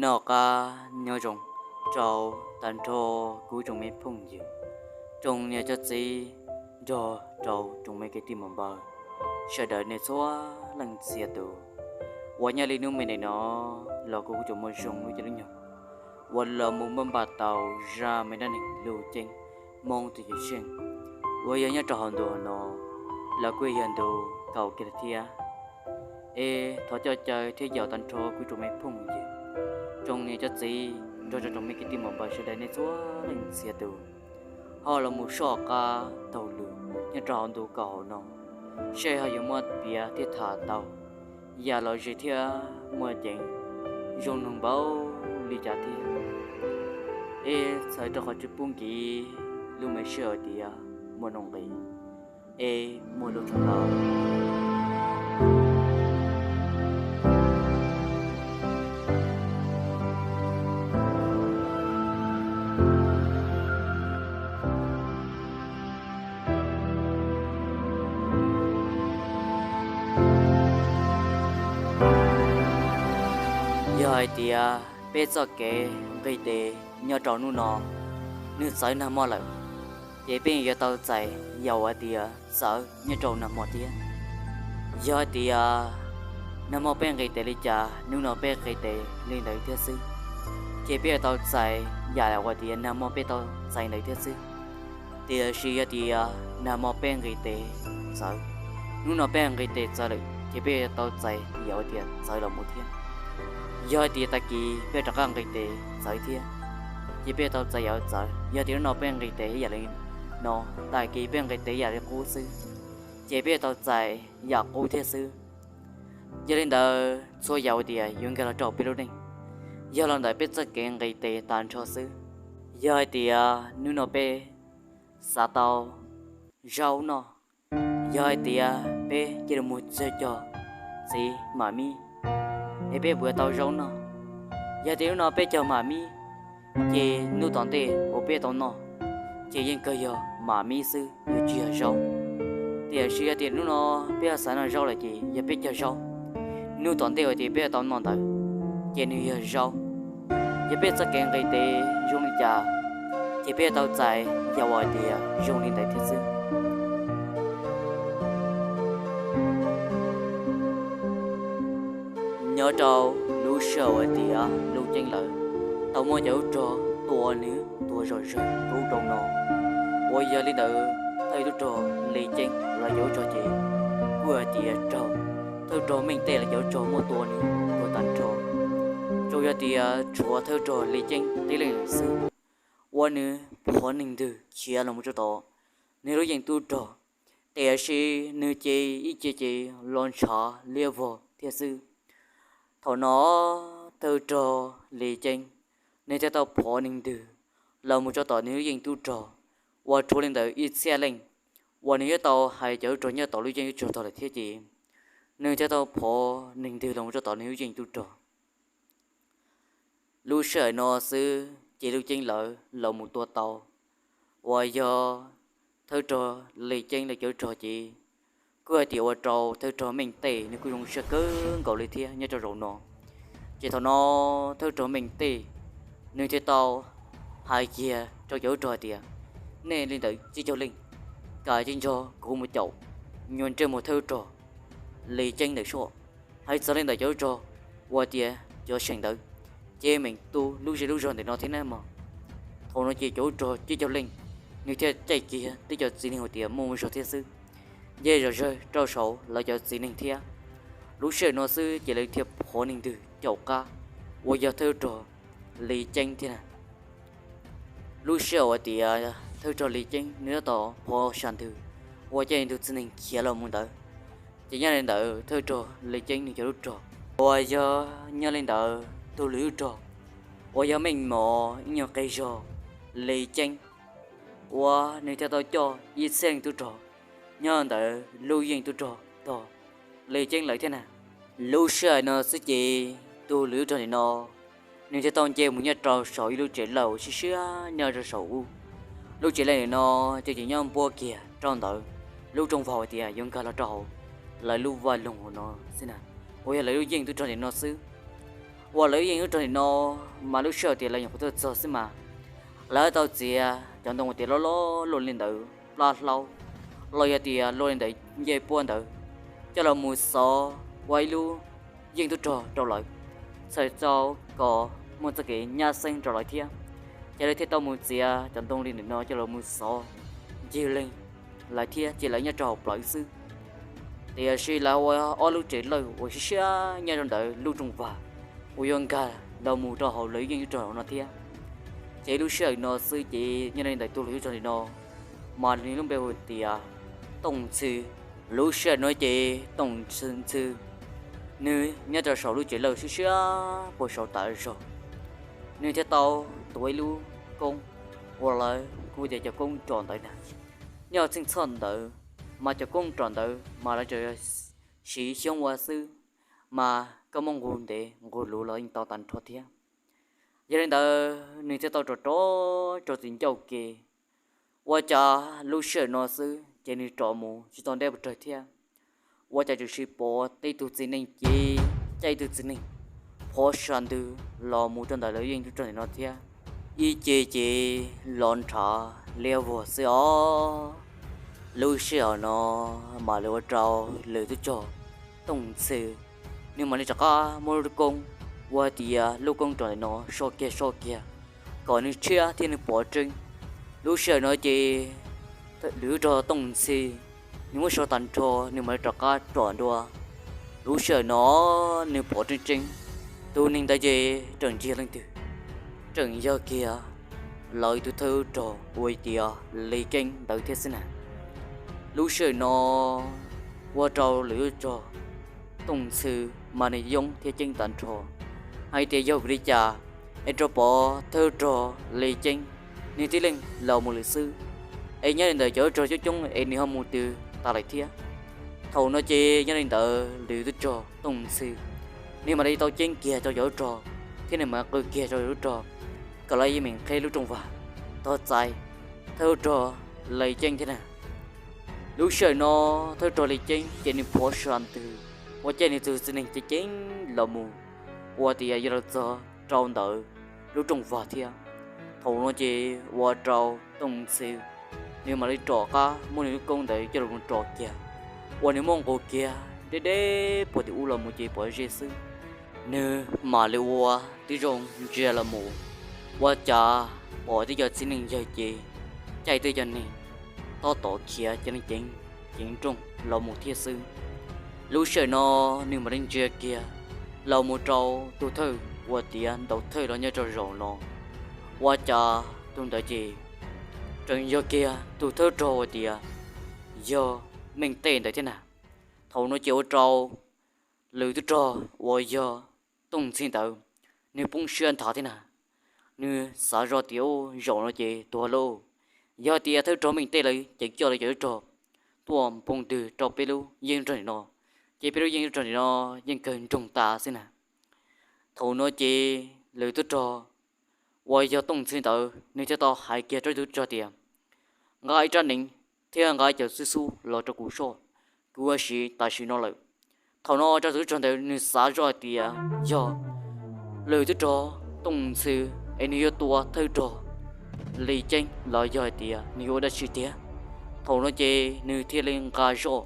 Noj qab nyob zoo rau tag nrho kuv tsoom me phooj ywg, tsoom niam tsoom txiv nrog rau tsoom me kwv tij muam npawg sawv daws nej txhua leej txhia tus uas nyob li hnub me ntawm no los kuv kuj tsuas muaj zoo lub caij lub nyoog uas los mus npaj npaj tau zaj me dab neeg Luj Ceeb Hmoob tus cev tsheej uas yog nyob rau hauv ntu no los kuj yog ntu kaum kiag lawm thiab. Es thov coj caw thiab yaum tag nrho kuv tsoom me phooj ywg, tsoom niam tsoom txiv nrog rau tsoom me kwv tij muam npawg sawv daws nej txhua leej txhia tus ho los mus soj qab taug lw nyob rau hauv ntu kaum hauv no, seb ho yuav muab piav thiab tham tau yam lom zem thiab muaj ceev zoo noog npaum li cas thiab. Es txhawm rau qhov tsis pub nkim lub me sij hawm tiav muaj nuj nqis, es muaj lub tshaj lawm. Yog hais tias peb txoj kev nqis tes nyob rau hnub no nws txawv nag hmo lawm, ces peb yuav tau txais yam uas tias txawv nyob rau nag hmo thiab. Yog hais tias nag hmo peb nqis tes li cas, hnub no peb nqis tes li ntawd thiab xwb, ces peb yuav tau txais yam uas tias nag hmo peb tau txais ntawd thiab xwb. Tiam sis yog tias nag hmo peb nqis tes txawv, hnub no peb nqis tes txawv lawm, ces peb yuav tau txais yam uas tias txawv los mus thiab. Yog hais tias tag kis peb rov qab nqis tes txawv thiab, ces peb yuav tau txais yam uas txawv. Yog tias hnub no peb nqis tes ib yam li no, tag kis peb nqis tes ib yam li qub xwb, ces peb yuav tau txais yam qub thiab xwb. Yog li ntawd txhua yam uas tias yuav nkag los rau peb lub neej, yog los ntawm peb txoj kev nqis tes tag nrho xwb. Yog hais tias hnub no peb xav tau zaub noj, yog hais tias peb cia li mus txog cog txiv mam mib, es peb puas yuav tau zaub noj? Yog tias hnub no peb cog mam mib, ces hnub tom ntej uas peb tau noj, ces yeej kawg yog mam mib xwb, yuav tsis yog zaub. Tiam sis yog tias hnub no peb xav noj zaub lawm ces yog peb cog zaub, hnub tom ntej uas tias peb tau noj ntawd, ces nws yog zaub. Yog peb txoj kev nqis tes zoo li cas, ces peb tau txais yam uas tias zoo li ntawd thiab xwb. Nyob rau lub sij hawm uas tias Luj Ceeb lawv tau muab cov tub rog tua nws tua zom zaws rau ub rau no, uas yog li ntawd thawj tub rog Lis Ceeb los cov tub rog ces kuj hais tias raug thawj tub rog Meej Tej los cov tub rog muab tua nws tua tag nrho, tsuas yog tias tshuav thawj tub rog Lis Ceeb tib leeg xwb uas nws phov neeg ntws khiav los mus rau tom nws lub yeej tub rog, tiam sis nws ces ib ce ces los ntshav liab vog thiab xwb. Thaum no thawj tub rog Lis Ceeb nws thiaj tau phov neeg ntws los mus rau tom nws lub yeej tub rog uas rhuav li ntawm ib txhiab leej, uas nws twb tau hais cov tub rog nyob tom lub yeej tub rog tag lawm thiab ces nws thiaj tau phov neeg ntws los mus rau tom nws lub yeej tub rog. Lub sij hawm no xwb ces Luj Ceeb lawv los mus tua tau uas yog thawj tub rog Lis Ceeb lawv cov tub rog ces kuj hais tias ua rau thawj tub rog Meej Tej nws kuj zoo siab kawg nkaus li thiab nyob rau zaum no. Ces thaum no thawj tub rog Meej Tej nws thiaj tau hais kiag rau cov tub rog tias, nej li ntawm tsib caug leej, kam cia nrog kuv mus caum nyuag ntsej muag thawj tub rog Lis Ceeb ntawm soj. Hais txog li ntawm cov tub rog uas tias cov seem ntawd, ces meem tu lub zej lub zog ntawm no thiab nawb mog. Thaum no ces cov tub rog tsib caug leej nws thiaj caij kiag tib cov txiv neeg uas tias muaj muaj zog thiab xwb, nce zom zaws rau saum lawv cov txiv neeg thiab. Lub sij hawm no xwb ces lawv thiaj phov neeg ntws caum qab uas yog thawj tub rog Lis Ceeb thiab na. Lub sij hawm uas tias thawj tub rog Lis Ceeb nws tab tom phov sa ntws uas caij ntug txiv neeg khiav los mus ntawd, ces nyob li ntawd thawj tub rog Lis Ceeb nws cov tub rog uas yog nyob li ntawd tus lwm tub rog uas yog meej mom ib nyuag qe zog Lis Ceeb uas nws thiaj tau coj ib txhiab leej tub rog nyob ntawd lub yeej tub rog tog Lis Ceeb lawv thiab na. Lub sij hawm no xwb ces tus lwm tub rog nim no nws thiaj tau nce mus nyob rau saum ib lub tsev lawj siab siab nyob rau saum ub. Lub tsev lawj nim no ces tseem nyob npuab kiag rau ntawd lub rooj vag uas tias yuav nkag los rau hauv lawv lub vaj loog hauv no xwb na, uas yog lawv lub yeej tub rog nim no xwb. Uas lawv yeej lub rog nim no, mas lub sij hawm tias lawv nyuam qhuav tuaj txog xwb mas lawv tau txiav cov ntoo tias loj loj luaj li ntawd plab hlaub, los yog tias luaj li ntawd ncej puab ntawd, coj los mus xov ua ib lub yeej tub rog rau lawv, txhawm rau kom muaj txoj kev nyab xeeb rau lawv thiab. Ces lawv thiaj tau mus txiav cov ntoo li ntawm no coj los mus xov ncig leeg lawv thiab, ces lawv nyob rau hauv plawv xwb. Tiam sis lawv ua ob lub tsev lawj uas siab siab nyob rau ntawm lub rooj vag uas yuav nkag los mus rau hauv lawv yeej tub rog no thiab. Ces lub sij hawm no xwb ces nyob li ntawm tus lwm tub rog ntawm no, mas nws lub npe hu tias Tooj Ntxhw. Lub sij hawm no ces Tooj Ntxhw nws nyob rau saum lub tsev lawj siab siab puag saum tas zog, nws thiaj tau tuav ib lub koob uas lawv hu tias cov koob rom ntawd na. Nyob txheej txhoj ntawd, mas cov koob rom ntawd mas lawv tsuas yog siv xyoob ua xwb, mas koj muab nqus ntev nqus luv los yeej tau tag nrho thiab. Yog li ntawd nws thiaj tau rom rov rau txiv ncauj ke. Ua cas lub sij hawm no xwb ces nws rom mus tsis tau ntev pes tsawg thiab, ua cas tsuas pom tej tug txiv neej cev caij ib tug txiv neej phov sa ntws los mus rau ntawm lawv yeej tub rog ntawm no thiab. Ib ce ces los nrhav liab vog xwb os. Lub sij hawm no mam li ua rau lwm tub rog Tooj Ntxhw nws mam li rov qab muab lub koob uas tias lub koob rom ntawm no so kiag so kiag kom nws tshiab thiab nws pom tseeb. Lub sij hawm no ces lwm tub rog Tooj Ntxhw nws muab so tag nrho nws mam li rov qab rom dua. Lub sij hawm no nws pom tseeb tseeb tus neeg ntawd ces tseem tsis yog leej twg, tseem yog kiag lawv tus thawj rog uas tias Li Ceeb ntawd thiab xwb na. Lub sij hawm no ua rau lwm tub rog Tooj Ntxhw mas nws yoob thiab ceeb tag nrho, hais tias yog vim li cas es rov pom thawj rog Li Ceeb nws tib leeg los mus lawm xwb, es nyob li ntawm cov tub rog coob coob es nws ho mus twg tas lawm thiab. Thaum no ces nyob li ntawd lwm tub rog Tooj Ntxhw nws mam li tau ceeb kiag rau cov tub rog thiab nws mam qw kiag rau cov tub rog kom lawv yeej meem qhib lub rooj vag tog txais thawj rog Li Ceeb thiab na. Lub sij hawm no thawj rog Li Ceeb ces nws phov sa ntws uas caij nws tus txiv neej ceev ceev los mus uas tias yuav los txog rau ntawm lub rooj vag thiab. Thaum no ces ua rau Tooj Ntxhw nws mam li rov qab muab nws lub koob ntawd coj los mus rom kiag, uas nws muab nqus kiag deb deb puag tim ub los mus ces pom ze xwb. Nws mam li ua tib zoo ntsia los mus, ua cas pom tib co txiv neej yawg ces caij tib co neeg tob tom khiav ceev ceev ceev nrooj los mus thiab xwb. Lub sij hawm no nws mam li ntsia kiag los mus rau tus thawj uas tias ntaus thawj los nyob rau zaum no, ua cas tus ntawd ces tseem yog kiag tus thawj rog uas tias yog Meej Tej ntawd thiab na. Thaum no ces ua rau lwm tub rog uas yog Tooj Ntxhw ntawd nws poob siab nthav thiab na. Nws xav zoj tias zaum no ces tuag lauj, yog tias thawj rog Meej Tej lawv ceev coj lawv cov tub rog tuaj npoo ntws rau peb lub yeej tub rog nim no, ces peb lub yeej tub rog nim no yeej kawg nroog tas xwb na. Thaum no ces lwm tub rog uas yog Tooj Ntxhw ntawd nws thiaj tau hais kiag rau tus tub rog tias, nqa ib rab hneev thiab nqa ib co xib xub los rau kuv soj, kuv yuav siv tam sim no lawm. Thaum no rau tus tub rog ntawd nws xav zoj hais tias yog lwm tub rog Tooj Ntxhw es nws yuav tua thawj rog Li Ceeb los yog hais tias nws yuav ua dab tsi tiag. Thaum no ces nws thiaj li nqa zoj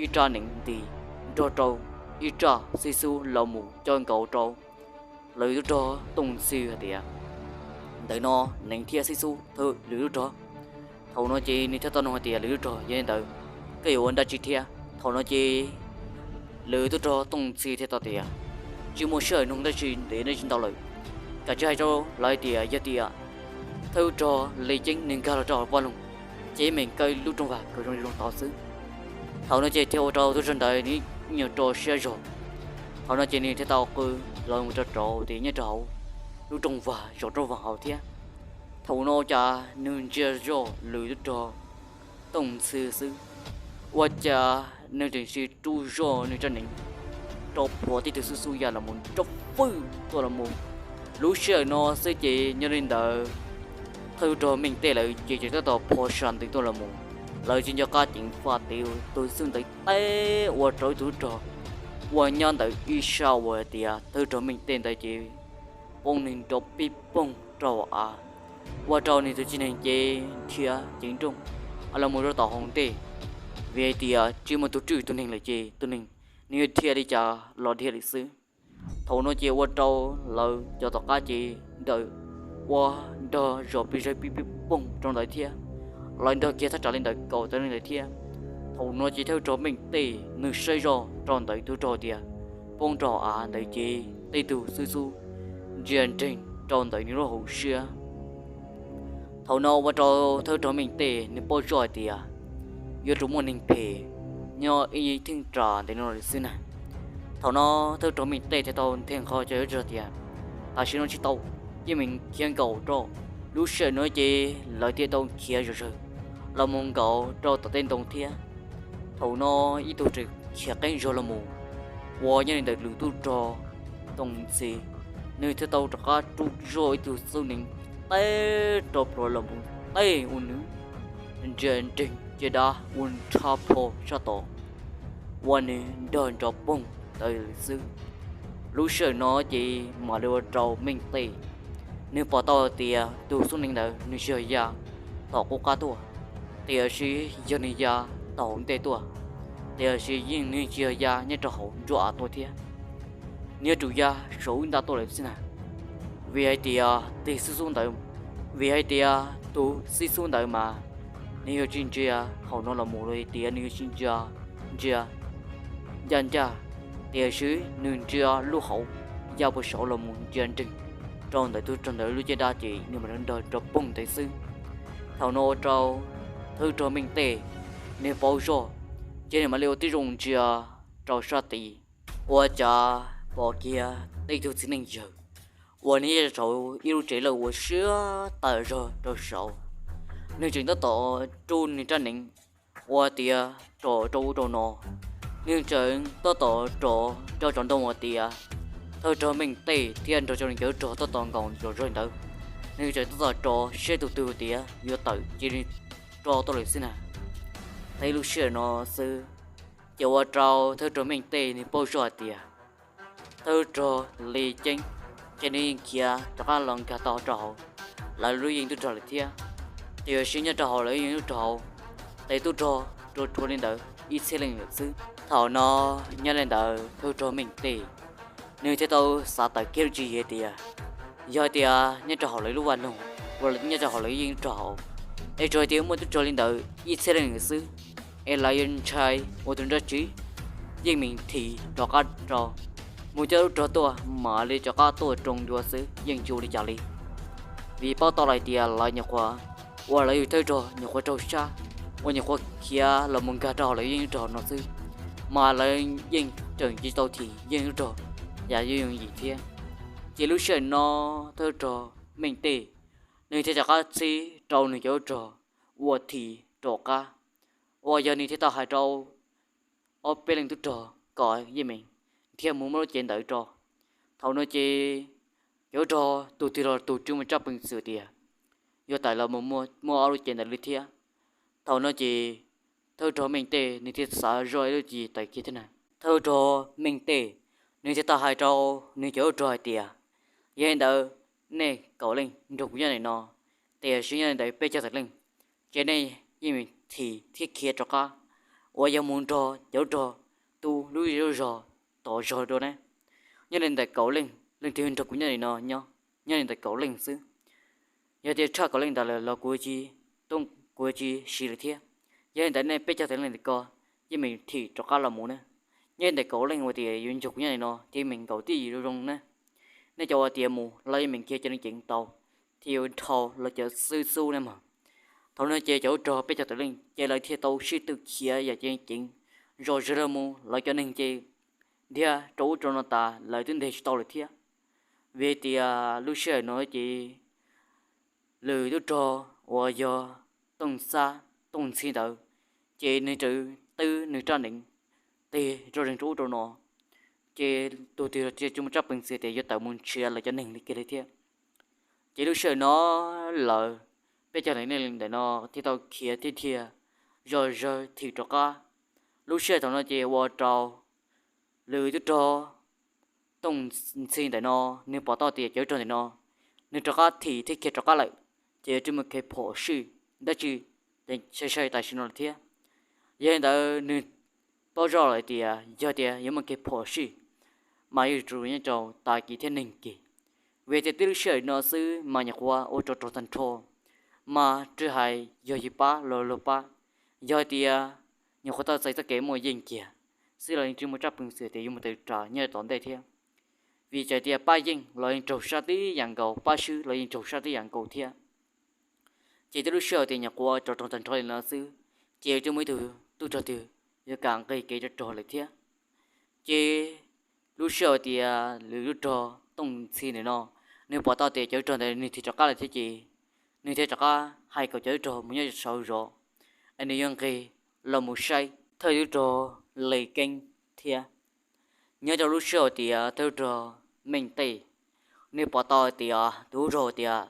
ib rab hneev nti nrog rau ib raj xib xub los mus coj nkaus rau lwm tub rog Tooj Ntxhw hais tias, ntawm no hneev thiab xib xub thawj lwm tub rog. Thaum no ces nws thiaj tau nug hais tias, lwm tub rog, yog li ntawd koj yuav ua dab tsi thiab? Thaum no ces lwm tub rog Tooj Ntxhw thiaj tau tias, tsis muaj sij hawm nug dab tsi ntev dab tsi ntau lawm, kav tsij hais rau lawv tias yog tias thawj tub rog Li Ceeb nws nkag los rau hauv vaj loog, ces yeej meem kaw lub rooj vag kom zoo zoo tod xwb. Thaum no ces thiaj ua rau tub rog ntawd nws nyuam rau siab zog. Thaum no ces nws thiaj tau qw los mus rau rau tias nyob rau hauv lub rooj vag, zaum rooj vag hauv thiab. Thaum no cas nws ntsia zoj lwm tub rog Tooj Ntxhw xwb, ua cas nws tseem sis rub zoj nws rab hneev rau puag tib tug xub xub ya los mus rau fwj tuaj los mus. Lub sij hawm no xwb ces nyob li ntawd thawj tub rog Meej Tej lawv ces tseem tab tom phov sa ntws tuaj los mus, lawv tsis nco qab ceev faj tiv tus xub ntawd teb ua rau ib tug tub rog Ua nyob ntawm ib sij hawm uas tias thawj rog Meej Tej ntawd ces poob neeg nrov pib poog rau av, ua rau nws tus txiv neej ces nrhiav ceev nrooj los mus rau tom hauv ntej, vim hais tias tsis muaj tus rwj tus neeg lawm ces tus neeg nws yuav dhia li cas los dhia li xwb. Thaum no ces ua rau lawv cov tom qab ces ntawm ua nrog zos pib zawg pib pib poog rau ntawd thiab, lawv nrog kiag thaj tsam li ntawm kaum tawm leej ntawd thiab. Thaum no ces thawj rog Meej Tej nws saib zoj rau ntawm tug rog tias poob rau av ntawd ces tej tug xwb xub ntsia nreeg rau ntawm nws lub hauv siab. Thaum no ua rau thawj rog Meej Tej nws paub zoj hais tias yuav tsum muaj neeg phem nyob ib theej ras ntawm no lawm xwb na. Thaum no thawj rog Meej Tej thiaj tau nthe nqho cov rog tias tam sim no tsis tau, yeej meem khiav nkaum rau. Lub sij hawm no ces lawv thiaj tau khiav zom zaws los mus nkaum rau tom tej ntoo thiab. Thaum no ib tug tseem khiav qeeb zog los mus ua nyob li ntawm lwm tub rog Tooj Ntxhi, nws thiaj tau rov qab rub zog ib tug xub nees teb rau plhuav los mus tej ua nws ntsia nreeg cia dab ua nrhab pho sab tod, ua nws nrog nrov poog ntawd xwb. Lub sij hawm no ces mam li ua rau Meej Tej nws pom tau hais tias tus xub nees ntawd nws tsis yog ya tom qub qab tuaj, tiam sis yog nws ya tom hauv ntej tuaj, tiam sis yeej nws tsis yog ya nyob rau hauv nruab av tuaj thiab, nws yuav tsum ya saum wb ntaj tuaj lawm xwb na. Vim hais tias tus xib xub ntawd, vim hais tias tus xib xub ntawd mas nws yuav tsis ntsia hauv no los mus los tias nws yuav tsis ntsia, ntsia ncaj ncaj, tiam sis nws ntsia lub hauv ya puag saud los mus ntsia nreeg rau ntawm tug rog ntawd lub caj dab ces nws mam li nrog nrov poog ntawd xwb. Thaum no ua rau thawj rog Meej Tej nws paub zoj, ces nws mam li ua tib zoo ntsia rau sab tid, ua cas pom kiag tej tug txiv neej yawg uas nws nyob rau saum ib lub tsev lawj uas siab tawm zog rau saud, nws tseem tab tom rub nws rab hneev ua tias rov rau ub rau no. Nws tseem tab tom rov nrog cov ntoo ua tias thawj rog Meej Tej thiab nrog rau nws cov rog tab tom nkaum zom zaws ntawd. Nws tseem tab tom rov saib tus twg tias yuav tawm cia li rov tuaj lawm xwb na. Tau ib lub sij hawm no xwb, ces ua rau thawj rog Meej Tej nws paub zoj hais tias thawj rog Li Ceeb ces nws yeej khiav rov qab los nkag tau rau hauv lawv lub yeej tub rog lawm thiab. Tiam sis nyob rau hauv lawv yeej tub rog hauv, tej tub rog rua rhuav li ntawd ib txhiab leej lawm xwb. Thaum no nyob li ntawd thawj rog Meej Tej nws thiaj tau xav tawm kiag lub tswv yim tias yog hais tias nyob rau hauv lawv lub vaj loog uas nyob rau hauv lawv yeej tub rog hauv, es tsuas hais tias muaj tub rog li ntawd ib txhiab leej lawm xwb, es lawv yuav ntshai ua tus dab tsi, yeej meem thim rov qab rau, mus coj tub rog tuaj mam li rov qab tuaj roos dua xwb yeej tsis ua li cas li. Vim paub tau lawm tias lawv nyuam qhuav, uas lawv yug thawj rog nyuam qhuav raug sab, uas nyuam qhuav khiav los mus nkag rau hauv lawv yeej tub rog no xwb, mas lawv yeej tseem tsis tau thim yeej tub rog yam yooj yim thiab. Ces lub sij hawm no thawj rog Meej Tej nws thiaj rov qab txib rau nws cov tub rog uas thim rov qab, uas yog nws thiaj tau hais rau ob peb leej tub rog kom yeej meem dhia mus muab lub cev ntawd rau. Thaum no ces cov tub rog tus twg los tus tsis muaj tsab peev xwm tias yuav tawm los mus muaj ob lub cev ntawd li thiab. Thaum no ces thawj rog Meej Tej nws thiaj xav zoj ib lub tswv yim tawm kiag thiab na. Thawj rog Meej Tej nws thiaj tau hais rau nws cov tub rog hais tias yog li ntawd nej kaum leej nrog kuv nyob ntawm no, tiam sis nyob li ntawd peb caug tawm leej ces nej yeej meem thim thiab khiav rov qab, uas yog mus nrog cov tub rog tu lub zej lub zog tom zog dua ne. Nyob li ntawm kaum leej leej twg nrog kuv nyob ntawm no nyob, nyob li ntawm kaum leej xwb. Yog tias tshaj kaum leej ntawd lawm los kuv tsis, kuv tsis siv lawm thiab. Yog li ntawd nej peb caug tawm leej ntawm ko yeej meem thim rov qab los mus na. Nyob li ntawm kaum leej uas tias yuav nrog kuv nyob ntawm no thiaj meem nkaum tib yim zoo zoo na. Nej cov uas tias mus los yeej meem khiav cov neeg ceev tau, thiaj yuav dhau los cov xwb xub ne mog. Thaum no ces cov tub rog peb caug tawm leej ces lawv thiaj tau sib tw khiav yam ceev ceev zom zaws los mus, lawv cov neeg ces dhia rau ub rau no tas lawv twb ntes tsis tau lawm thiab. Vim tias lub sij hawm no ces lwm tub rog uas yog Tooj Xab Tooj Ntxhi ntawd, ces nws tseem twb nws rab hneev tig rau zeeg rau ub rau no, ces tus twg los tsis muaj tsab peev xwm tias yuav tawm mus nrhiav lawv cov neeg li kiag li thiab. Ces lub sij hawm no lawv peb caug tawm leej ntawm no thiaj tau khiav thiab dhia zom zaws thim rov qab. Lub sij hawm thaum no ces ua rau lwm tub rog Tooj Ntxhi ntawm no, nws pom tau tias cov tub rog ntawm no nws rov qab thim thiab khiav rov qab lawm, ces yuav tsum muaj kev phom sij dab tsi sai sai tam sim no lawm thiab. Yog li ntawd nws paub zoj lawm tias yog tias yuav muaj kev phom sij mas yuav tsum nyob rau tag kis thiab neeg kis, vim tias tib lub sij hawm no xwb mas nyuam qhuav ua rog rog tag nrho, mas tsis hais yog yus pab los luag pab, yog tias nyuam qhuav tau txais txoj kev muaj yeej kiag xwb los yeej tsis muaj tsab peev xwm tias yuav mus tawm tsam nyob tom ntej thiab. Vim txawm tias pab yeej los yeej raug sab tib yam nkaus, pab swb los yeej raug sab tib yam nkaus thiab. Ces tib lub sij hawm tias nyuam qhuav rog rog tag nrho li no xwb, ces yuav tsum muaj ib tug tub rog twg yuav kam nqis kev rog rog lawm thiab. Ces lub sij hawm tias lwm tub rog Tooj Ntxhi ntawm no, nws pom tau tias cov tub rog ntawd nws thim rov qab lawm thiab ces nws thiaj rov qab hais kom cov tub rog mus nyob saud zov, es nws yuav nqis los mus saib thawj tub rog Lis Keeb thiab. Nyob rau lub sij hawm tias thawj tub rog Meej Tej, nws pom tau tias tus tub rog tias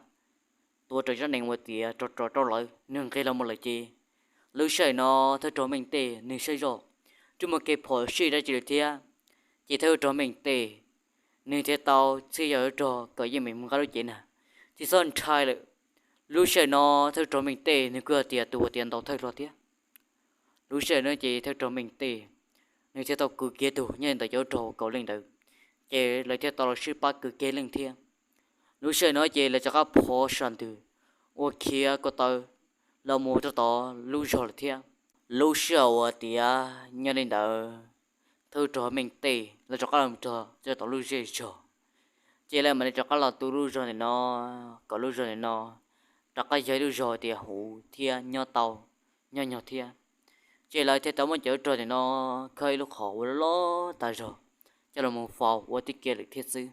tuav rawv zaj nees uas tias rog rog rau lawv nws nqis los mus lawm ces lub sij hawm no thawj tub rog Meej Tej nws saib zoj tsis muaj kev phom sij dab tsi lawm thiab. Ces thawj tub rog Meej Tej nws thiaj tau txhij yog tub rog kom yeej meem mus nqa lub cev na, tsis txhob ntshai lawm. Lub sij hawm no thawj tub rog Meej Tej nws kuj yog tias tus uas tias ntaus thawj hluas thiab. Lub sij hawm no ces thawj tub rog Meej Tej nws thiaj tau kwv kiag tug nyob ntawm cov tub rog kaum leej ntawd, ces lawv thiaj tau los sib pab kwv kiag leej thiab. Lub sij hawm no ces lawv rov qab phov sas ntws ua khiav ko taw los mus rau tod lub zog lawm thiab. Lub sij hawm uas tias nyob li ntawd thawj tub rog Meej Tej lawv rov qab los rau tod lub zej zog, ces lawv mam li rov qab los tu lub zog ntawm no, kom lub zog ntawm no rov qab yog ib lub zog tias huv thiab nyob tau nyob nyog thiab. Ces lawv thiaj tau muab cov tub rog ntawm no khawb ib lub qhov uas loj loj tag zog coj los mus faus ua tib kiag lawm thiab xwb.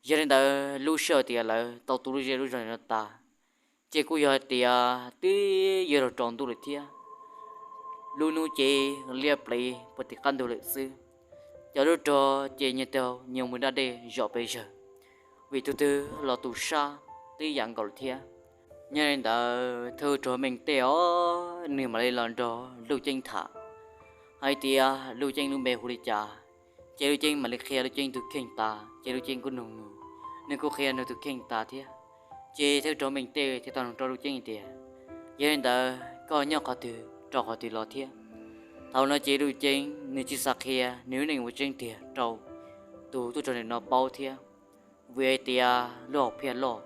Yog li ntawd lub sij hawm tias lawv tau tu lub zej lub zog ntawm no tas, ces kuj yog hais tias twb yuav luag tsaus ntuj lawm thiab. Lub hnub ces liab pliv puag tim qab ntug lawm xwb. Cov tub rog ces nyias taug nyias mus da dej zom pes zawg, vim tus twg los tus sab tib yam nkaus lawm thiab. Nyob li ntawd thawj tub rog Meej Tej os nws mam li los nrog Luj Ceeb tham hais tias Luj Ceeb lub npe hu li cas, ces Luj Ceeb mam li qhia Luj Ceeb tus kheej tas, ces Luj Ceeb kuj nug nws, nws kuj qhia nws tus kheej tas thiab. Ces thawj tub rog Meej Tej thiaj tau nug rau Luj Ceeb hais tias, yog li ntawd koj nyob qhov twg rau qhov twg los thiab? Thaum no ces Luj Ceeb nws tsis xav qhia nws lub neej ua tseeb tiag rau tus tub rog ntawm no paub thiab, vim hais tias lub hauv phiaj loj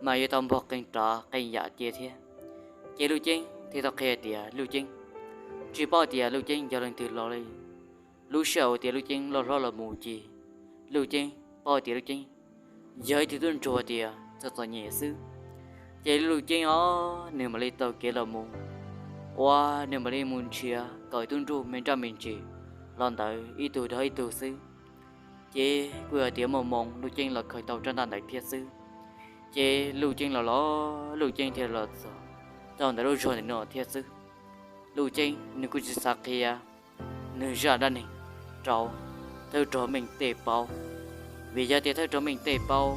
mas yuav tau npog qee rav qee yam cia thiab. Ces Luj Ceeb thiaj tau qhia tias Luj Ceeb tsis paub tias Luj Ceeb yog leej twg los li. Lub sij hawm tias Luj Ceeb loj hlob los mus ces Luj Ceeb paub tias Luj Ceeb yog ib tug tub ntsuag tias txom txom nyem xwb. Ces Luj Ceeb os nws mam li taug kev los mus, uas nws mam li mus nrhiav kawm tub nruj me nraj me ntsis los ntawd ib tug dhau ib tug xwb. Ces kuj yog tias muaj moo Luj Ceeb los khaws tau rab ntaj ntawd thiab xwb. Ces Luj Ceeb los los Luj Ceeb thiaj los txog rau ntawm lub zog ntawm no thiab xwb. Luj Ceeb nws kuj tsis xav qhia nws zaj dab neeg rau thawj rog Meej Tej paub, vim yog tias thawj rog Meej Tej paub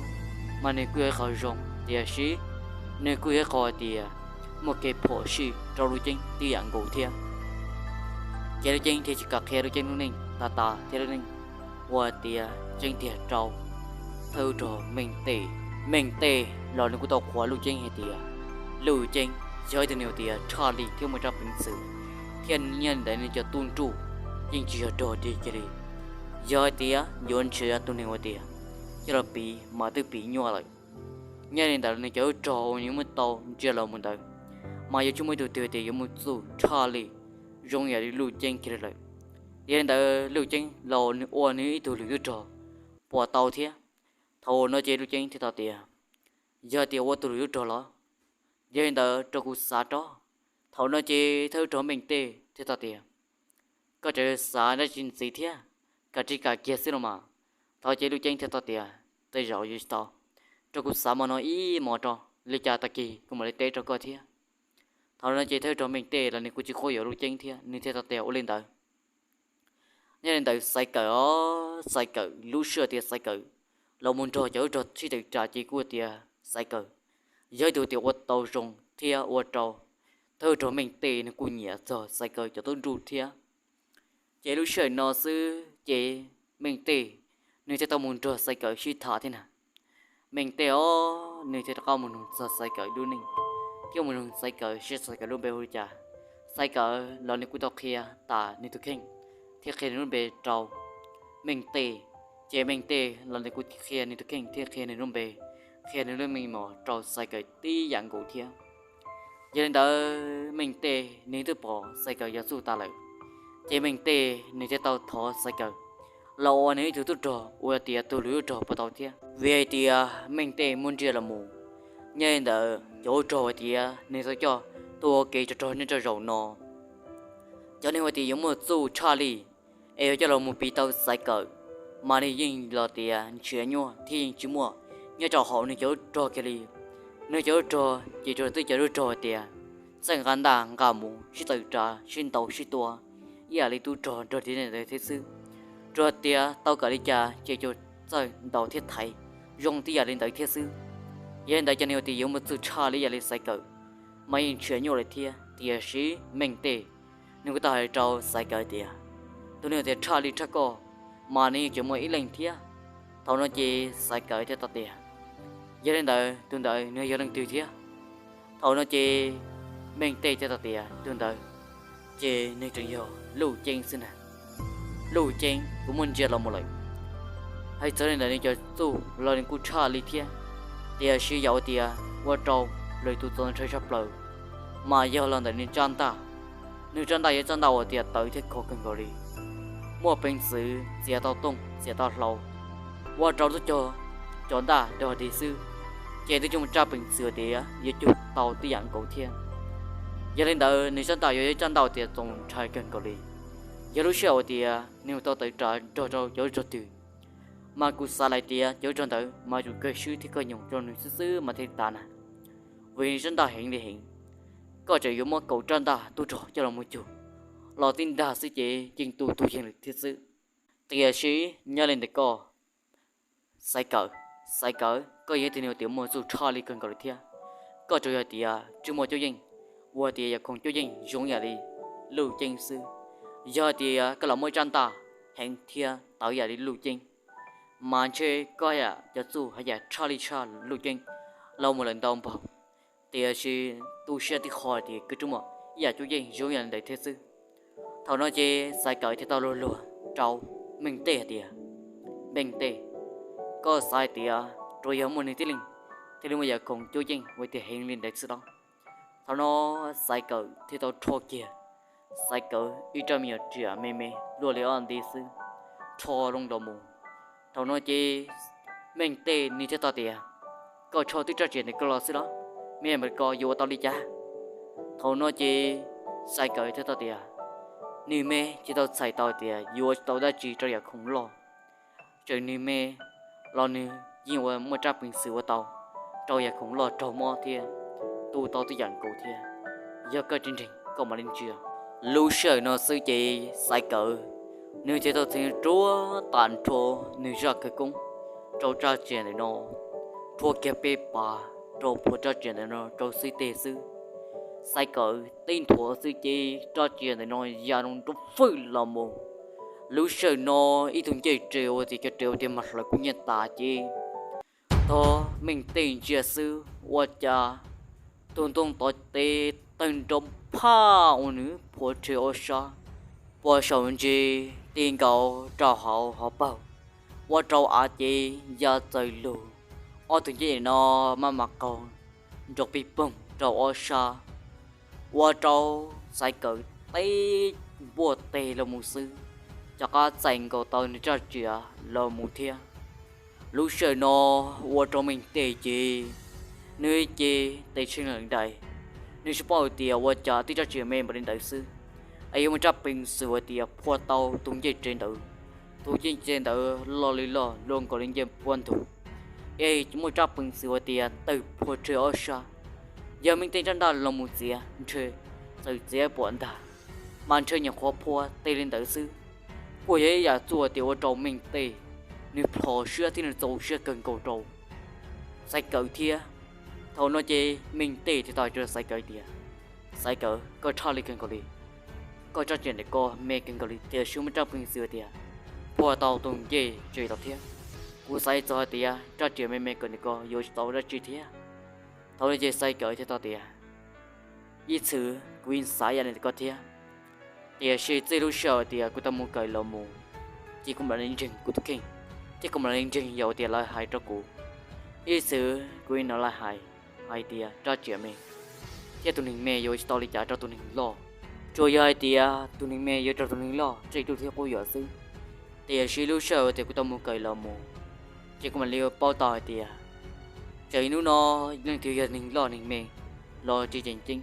mas nws kuj yog ib qho zoo, tiam sis nws kuj yog ib qho tias muaj kev phom sij rau Luj Ceeb tib yam nkaus thiab. Ces Luj Ceeb thiaj tsis kam qhia Luj Ceeb lub neej tag tas thiab lub neej ua tias tseeb tiag rau thawj rog Meej Tej. Meej Tej los nws kuj tau qhuas Luj Ceeb hais tias Luj Ceeb yog ib tug neeg uas tias tshaj lij thiab muaj tsab peev xwm, thiab nyob li ntawd nws cov tub nruj yeej tsis yog rog dig kiag li. Yog hais tias yuav nrhiav tus neeg uas tias coj los piv mas twb piv nyuaj lawm. Nyob li ntawd nws cov tub rog uas nws muab tau ntsia los mus ntawd mas yuav tsum muaj ib tug twg tias yuav muaj txuj tshaj lij zoo yam li Luj Ceeb kiag li lawm. Yog li ntawd Luj Ceeb los nws ua nws ib tug lwm tub rog pom tau thiab. Thaum no ces Luj Ceeb thiaj tau tias, yog tias ua tus lwm tub rog los, yog li ntawd rau kuv xav tso. Thaum no ces thawj tub rog Meej Tej thiaj tau tias, koj tseem xav dab tsi ntxiv thiab, kam tsis kam kiag xwb los mas. Thaum ces Luj Ceeb thiaj tau tias, tej zaum yuav tsis tau, rau kuv xav hmo no ib hmos tso, li cas tag kis kuv mam li teb rau koj thiab. Thaum no ces thawj tub rog Meej Tej los nws kuj tsis quab yuam Luj Ceeb thiab, nws thiaj tau tias ua li ntawd. Nyob li ntawd Xaiv Kawm os, Xaiv Kawm lub sij hawm tias Xaiv Kawm los mus nrog cov tub rog sib tawm tsam ces kuj tias Xaiv Kawm yog ib tug tias ua tau zoo thiab ua rau thawj tub rog Meej Tej nws kuj nyiam txog Xaiv Kawm cov tub nruj thiab. Ces lub sij hawm no xwb ces Meej Tej nws thiaj tau mus nrog Xaiv Kawm sib tham thiab na. Meej Tej os, nws thiaj rov qab mus nug txog Xaiv Kawm lub neej thiab mus nug Xaiv Kawm seb Xaiv Kawm lub npe hu li cas. Xaiv Kawm los nws kuj tau qhia tas nws tus kheej thiab qhia nws lub npe rau Meej Tej. Ces Meej Tej los nws kuj qhia nws tus kheej thiab qhia nws lub npe, qhia nws lub meej mom rau Xaiv Kawm tib yam nkaus thiab. Yog li ntawd Meej Tej nws twb pom Xaiv Kawm yuav txuj tas lawm, ces Meej Tej nws thiaj tau thov Xaiv Kawm los ua nws ib tug tub rog uas tias tus lwm tub rog puas tau thiab. Vim hais tias Meej Tej muaj ntsia los mus, nyob li ntawd cov tub rog hais tias nws tau coj tuaj ua ke rog rog nyob rau zaum no, cov neeg hais tias yuav muaj txuj tshaj li es yuav coj los mus piv tau Xaiv Kawm, mas nws yeej los tias nrhiav nyuaj thiab yeej tsis muaj nyob rau hauv nws cov tub rog kiag li. Nws cov tub rog ces tsuas twb cov tub rog hais tias txawj nqa ntaj nqa mus sib tawm tsam sib ntaus sib tua ib yam li tub rog nrog li ntawd thiab xwb. Tsuas tias tau kam li cas ces tsuas txawj ntaus thiab thaiv zoo tib yam li ntawd thiab xwb. Yog li ntawd cov neeg hais tias yuav muaj txuj tshaj li ib yam li Xaiv Kawm mas yeej nrhiav nyuaj li thiab. Tiam sis Meej Tej nws kuj tau hais rau Xaiv Kawm tias tus neeg tias tshaj li tshaj koj mas nws yeej tseem muaj ib leeg thiab. Thaum no ces Xaiv Kawm thiaj tau tias yog li ntawd tus ntawd nws yog leej twg thiab? Thaum no ces Meej Tej thiaj tau tias tus ntawd ces nws tseem yog Luj Ceeb xwb na. Luj Ceeb kuj muaj ntsia los mus lawm. Hais txog li ntawd nws cov txuj los nws kuj tshaj li thiab. Tiam sis yam uas tias ua rau lwm tus txaus ntshai tshaj plaws mas yog los ntawm nws tsab ntaj. Nws tsab ntaj yog tsab ntaj uas tias tawv thiab khov kawg nkaus li, muaj peev xwm txiav tau tooj txiav tau hlau, ua rau lub caug cov ntaj dog dig xwb ces twb tsis muaj tsab peev xwm uas tias yuav cug tau tib yam nkaus thiab. Yog li ntawd nws tsab ntaj yog ib tsab ntaj uas tias txaus ntshai kawg nkaus li. Yog lub sij hawm uas tias nws tau tawm tsam nrog rau cov tub rog twg mas kuv xav lais tias cov tub rog ntawd mas yuav kawg swb thiab kawg nyoog rau nws xwb xwb mas thiaj tas na. Vim nws tsab ntaj heev li heev, koj tseem yuav muab kaum tsab ntaj tub rog coj los mus cug los tib ntaj xwb ces yeej tu tug yeeg lawm thiab xwb. Tiam sis nyob li ntawm koj Xaiv Kawm, Xaiv Kawm, koj yog ib tug neeg uas tias muaj txuj tshaj li kawg nkaus li thiab. Koj tsuas yog tias tsis muaj cuab yeej uas tias yam khoom cuab yeej zoo yam li Luj Ceeb xwb. Yog tias koj los muaj ib tsab ntaj heev thiab tawv yam li Luj Ceeb mas ntshe koj yam cov txuj haj yam tshaj li tshaj Luj Ceeb los mus lawm ntau npaug. Tiam sis tu siab tib qho tias koj tsuas muaj ib yam cuab yeej zoo yam li ntawd thiab xwb. Thaum no ces Xaiv Kawm thiaj tau luag luag rau Meej Tej hais tias Meej Tej, koj xav hais tias tsuas yog muaj nws tib leeg thiaj li muaj yam khoom cuab yeej uas tias heev li ntawd xwb los? Thaum no Xaiv Kawm thiaj tau rho kiag Xaiv Kawm ib rab me nyuam riam me me luaj li ob ntiv xwb, rho loo los mus. Thaum no ces Meej Tej nws thiaj tau tias koj rho twb rab riam ntawm koj los xwb los? Me nyuam ko yuav ua tau li cas? Thaum no ces Xaiv Kawm thiaj tau tias nws me ces tau txhais tau tias yuav tsis tau dab tsi rau yam khoom loj. Txawm nws me los nws yeej ua muaj tsab peev xwm ua tau rau yam khoom loj raug mob thiab tu tau tib yam nkaus thiab. Yog koj tsis ntseeg koj mam li ntsia. Lub sij hawm no xwb ces Xaiv Kawm nws thiaj tau txheev ruaj tas nrho nws zaj khawv koob rau rab riam ntawm no, rhuav kiag peb pas rau puag rab riam ntawm no rau xib teg xwb. Xaiv Kawm tib nthuav xwb ces rab riam ntawm no ya nrov fwj los mus. Lub sij hawm no ib tug ncej res uas tias cov res uas tias mag hlawv kub hnyiab tas ces tog Meej Tej ntsia xwb ua cas tus ntoo tov teb tawg nrov phaj ua nws phua rhe ob sab, puag saum ntsis ti nkaus rau hauv hauv paug, ua rau av ces ya txaws lug. Ob tug ncej no maj mam qaug nrov pig poog rau ob sab, ua rau Xaiv Kawm tib npuaj teg los mus xwb, rov qab txais nkaus tau nws raj riam los mus thiab. Lub sij hawm no ua rau Meej Tej ces nws ces tes tsheej lawm nraim, nws tsis paub hais tias ua cas tib raj riam me npaum li ntawd xwb es yuav muaj raj peev xwm hais tias phua tau tus ncej tsev ntawd. Tus ncej tsev ntawd loj li loj luaj nkaus li ncej puab ntug, es muaj raj peev xwm hais tias tawg phua rhe ob sab. Yog Meej Tej raj ntaj los mus txiav ntshe txawm txiav puas ntag, mas ntshe nyuam qhuav phua teg li ntawd xwb. Kuj yog ib yam txuj tias ua rau Meej Tej nws plhom siab thiab nws txaus siab kawg nkaus rau Xaiv Kawm thiab. Thaum no ces Meej Tej thiaj tau hais rau Xaiv Kawm tias, Xaiv Kawm, koj tshaj li kawg nkaus li. koj rab riam ntawm ko me kawg nkaus li, tiam sis muaj rab peev xwm hais tias puag tau tus ncej tsev tau thiab. Kuv xav txog hais tias rab riam me me kawg ntawm ko yuav tsis tau dab tsi thiab. Thaum no ces Xaiv Kawm thiaj tau tias, ib txwm kuv yeej xav ib yam li ntawm koj thiab, tiam sis txij lub sij hawm tias kuv tau mus kawm los mus, ces kuv mam li ntseeg kuv tus kheej, thiab kuv mam li ntseeg yam uas tias lawv hais rau kuv. Ib txwm kuv yeej hnov lawv hais, hais tias rab riam me thiab tus neeg me yuav tsis tau li cas rau tus neeg loj. Tsuas yog hais tias tus neeg me yuav raug tus neeg loj tseg ib tug thiab quab yuam xwb. Tiam sis lub sij hawm tias kuv tau mus kawm los mus, ces kuv mam li paub tau hais tias tseem hnub no leej twg yog neeg loj neeg me los tsis tseem ceeb.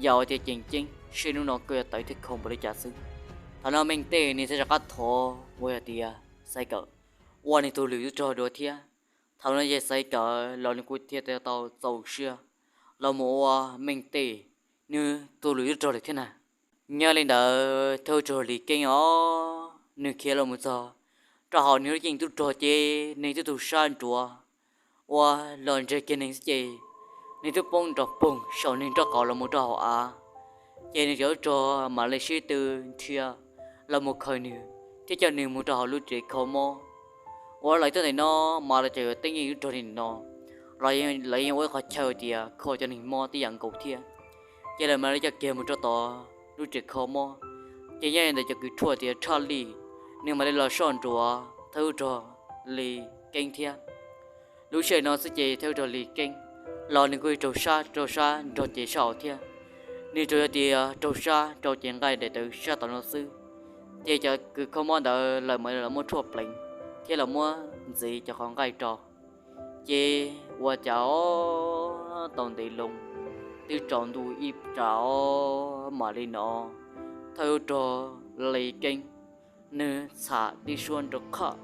Yam uas tias tseem ceeb, seb hnub no koj yuav tawv thiab kho npaum li cas xwb. Thaum no Meej Tej nws thiaj rov qab thov uas yog tias Xaiv Kawm, ua nws tus lwm tub rog dua thiab. Thaum no ces Xaiv Kawm los nws kuj thiaj tau txaus siab los mus ua Meej Tej nws tus lwm tub rog lawm thiab na. Nyob li ntawd thawj tub rog Lis Keeb os, nws khiav los mus txog rau hauv nws lub cev tub rog ces nws twb tu sab nruav ua los ntseg kiag neeg xwb ces nws twb poob nrov poog saum nws nraub qaum los mus rau hauv av. Ces nws cov tub rog mam li sib tw nrhiav los mus khaws nws thiab coj nws mus rau hauv lub tsev kho mob. Ua lawv tuaj ntawm no mas lawv tseem yuav teeb yeej tub rog li no, lawv yeej ua ib qhov chaw tias kho cov neeg mob tib yam nkaus thiab. Ces lawv mam li coj kiag mus rau tom lub tsev kho mob. Ces nyob li ntawd cov kws tshuaj tias Tshaj Lij nws mam li los soj ntsuam thawj tub rog Lis Keeb thiab. Lub sij hawm no xwb ces thawj tub rog Lis Keeb los nws kuj raug sab raug sab nrog cev sab hauv thiab. Nws tsuas yog tias raug sab rau cev nqaij daim tawv sab tom no xwb. Ces cov kws kho mob ntawd lawv mam li los muab tshuaj pleev thiab los muab ntxiv cov qhov nqaij rau. Ces ua cas tau ntev loo twb tsaus ntuj ib tsam os mam li no thawj tub rog Lis Keeb nws txham tib suab nrov qhaj,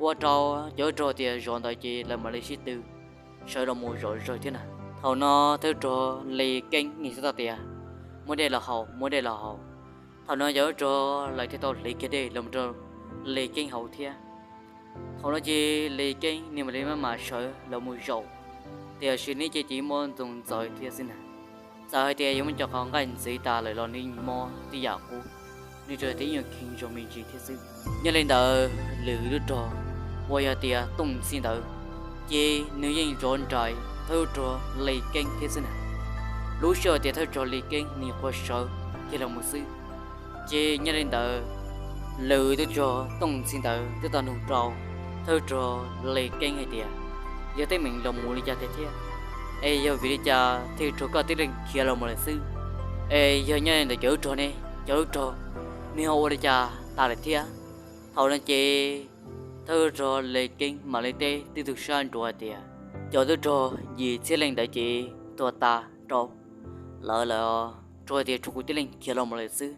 ua rau cov tub rog tias zov ntawd ces lawv mam li sib tw sawv los mus zom zaws thiab na. Thaum no thawj tub rog Lis Keeb nws thiaj tau tias muab dej los haus, muab dej los haus. Thaum no cov tub rog lawv thiaj tau hliv kiag dej los rau Lis Keeb haus thiab. Thaum no ces Lis Keeb nws mam li maj mam sawv los mus zaum, tiam sis nws cev ces muaj ntxoov ntxaws thiab xwb na. Txawm hais tias yuav muab cov qhov nqaij ntxiv tas lawm los nws yeej mob tib yam qub, nws tsuas tias yeej yuav kheev zoo me ntsis thiab xwb. Nyob li ntawd lwm tub rog uas yog tias Tooj Ntxhi ntawd, ces nws yeej zov nraim thawj tub rog Lis Keeb thiab xwb na. Lub sij hawm tias thawj tub rog Lis Keeb nws nyuam qhuav sawv kiag los mus xwb, ces nyob li ntawd lwm tub rog Tooj Ntxhi ntawd twb tau nug rau thawj tub rog Lis Keeb hais tias yog teeb meem los mus li cas tiag thiab, es yog vim li cas thiaj raug koj tib leeg khiav los mus lawm xwb, es yog nyob li ntawd cov tub rog ne, cov tub rog nws ho ua li cas tas lawm thiab. Thaum no ces thawj tub rog Lis Keeb mam li teb tib tug sab nruav hais tias cov tub rog yim txhiab leej ntawd ces tuag tas rau lawv lawm, tsuas tias tshuav kuv tib leeg khiav los mus lawm xwb.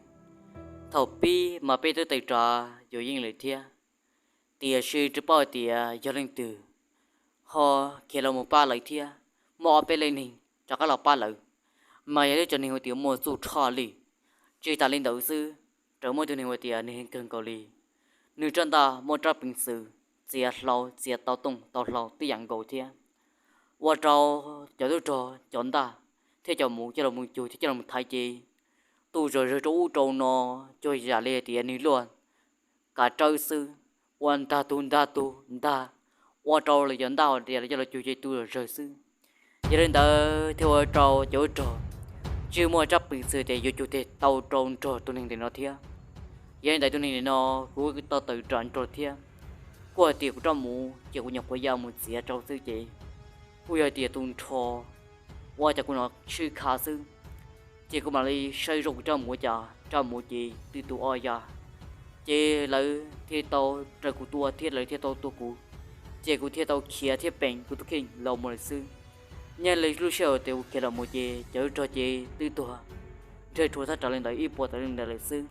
Thaum pib mas peb twb tawm tsam yuav yeej lawm thiab, tiam sis tsis paub hais tias yog leej twg ho khiav los mus pab lawv thiab, muaj ob peb leej neeg rov qab los pab lawv, mas yog lub cov neeg uas tias muaj txuj tshaj li. Tsis tas li ntawd xwb, raws muaj tus neeg uas tias nws heev kawg nkaus li, nws rab ntaj muaj rab peev xwm txiav hlau txiav tau tooj tau hlau tib yam nkaus thiab, ua rau cov tub rog cov ntaj thiab cov muv coj los mus cug thiab coj los mus thaiv ces tu zom zaws rau ub rau no, cuag yam li hais tias nws luaj kav rawb xwb, ua ntag tug ntag tug ntag, ua rau lawv cov ntaj uas tias lawv coj los cug ces tu zom zaws xwb. Yog li ntawd thiaj ua rau cov tub rog tsis muaj rab peev xwm tias yuav cug tes tau rau nrog tus neeg ntawm no thiab. Yog li ntawd tus neeg ntawm no kuv tau tawm tsam nrog thiab, kuj hais tias kuv rab muv ces kuv nyuam qhuav ya mus txiav rau xwb ces kuj yog tias tus nrho ua cas kuv hnov tshwj kha xwb, ces kuv mam li saib zoo kuv rab muv ua cas rab muv ces twb tu ob ya. Ces lawv thiaj tau raws kuv tua thiab lawv thiaj tau tua kuv, ces kuv thiaj tau khiav thiab peem kuv tus kheej los mus lawm xwb. Nyob li lub sij hawm tias kuv khiav los mus ces cov tub rog ces twb tuag nrhiav tshuav thaj tsam li ntawd ib puas tawm leej ntawd lawm xwb.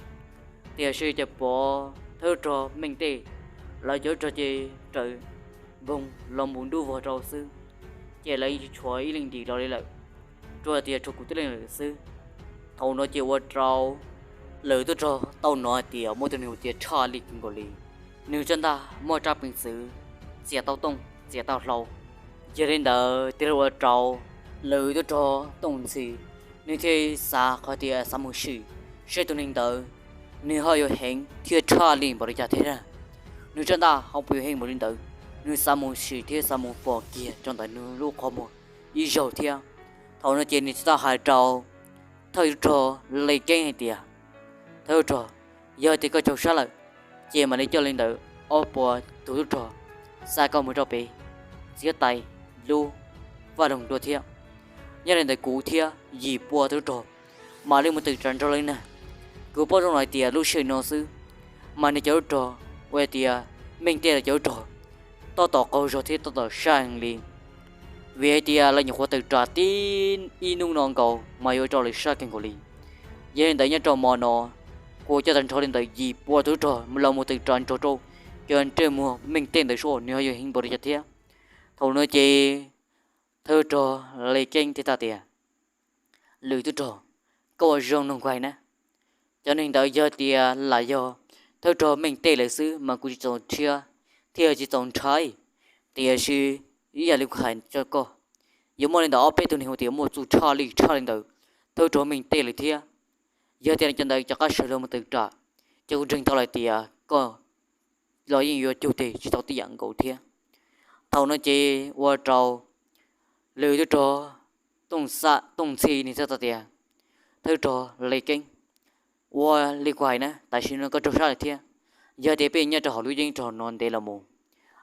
Tiam sis ces pom thawj tub rog Meej Tej, lawv cov tub rog ces raws npoog los mus dub vog rau xwb, ces lawv yeej tsis tshuav ib leej dim los li lawm, tsuas tias tshuav kuv tib leeg lawm xwb. Thaum no ces ua rau lwm tub rog tau hnov hais tias muaj tus neeg uas tias tshaj li kawg nkaus li, nws rab ntaj muaj rab peev xwm txiav tau tooj txiav tau hlau. Yog li ntawd thiaj li ua rau lwm tub rog Tooj Ntxhi nws thiaj xav qhov tias xav mus sim Seb tus neeg ntawd nws ho yuav heev thiab tshaj li npaum li cas thiab na. Nws tsaj ntaj ho puas yuav heev npaum li ntawd, nws xav mus sim thiab xav mus pom kiag rau ntawm nws lub qhov muag ib zaug thiab. Thaum no ces nws thiaj tau hais rau thawj tub rog Lis Keeb hais tias, Thawj tub rog, yog tias koj raug sab lawm, ces mam li coj li ntawd ob puas tus tub rog xa koj mus rau pem txiav taws lub vaj loog dua thiab. Nyob li ntawd kuv thiab yim pua tus tub rog mam li mus twm tsam nrog lawv na. Kuv paub zoo lawm hais tias lub sij hawm no xwb, mas nws cov tub rog uas tias Meej Tej lawv cov tub rog tab tom qaug zog thiab tab tom sab heev li, vim hais tias lawv nyuam qhuav twm tsam tib ib hnub no nkaus mas yuav ua rau lawv sab kawg nkaus li. Yog li ntawd nyob rau hmo no, kuv coj tag nrho li ntawm yim pua tus tub rog los mus twm tsam nrog rau cov ntsej muag Meej Tej ntawd seb nws ho yuav heev npaum li cas thiab. Thaum no ces thawj tub rog Lis Keeb thiaj teb tias, Lwm tub rog, koj ua zoo mloog kuv hais na. Cov neeg ntawd yog tias lam yog thawj tub rog Meej Tej lawv xwb mas kuv tsis txaus nrhiav thiab tsis txaus ntshai, tiam sis ib yam li kuv hais rau koj, yuav muaj li ntawm ob peb tug neeg uas tias muaj txuj tshaj li tshaj li ntawm thawj tub rog Meej Tej lawm thiab. Yog tias cov ntawd rov qab sawv los mus twm tsam, ces kuv ntseeg tau lawm tias koj los yeej yuav cug tes tsis tau tib yam nkaus thiab. Thaum no ces ua rau lwm tub rog Tooj Ntxhi nws thiaj teb tias, Thawj tub rog Lis Keeb, ua li kuv hais na, tam sim no koj raug sab lawm thiab. Yog tias peb nyob rau hauv lub yeeb rog no ntev los mus,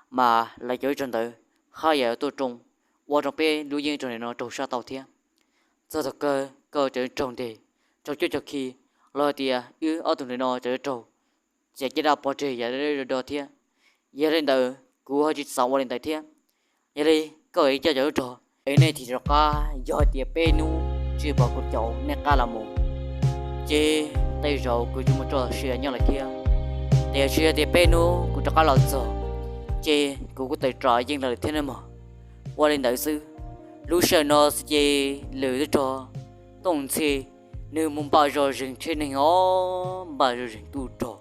mas lawv cov tub rog ntawd haj yam yuav tuaj roos ua rau peb lub yeeb rog no raug sab tau thiab. Txog thaum kawg koj tseem raug ntes, raug cuab raug khi, los tias wb ob tug ntawm no tseem raug txiav caj dab pov tseg yam do do thiab. Yog li ntawd kuv ho tsis xav ua li ntawd thiab. Yog li koj coj cov tub rog es nej thim rov qab, yog tias peb hnub tsis pom kuv caum nej qab los mus, ces tej zaum kuv yuav mus rau sia nyob lawm thiab. Tiam sis yog tias peb hnub kuv rov qab los txog, ces kuv kuj tawm tsam yeej lawm thiab nawb mog. Ua li ntawd xwb, lub sij hawm no xwb ces lwm tub rog Tooj Ntxhi nws mus npaj zog zeeg tsheb neeg os, npaj zog zeeg tub rog.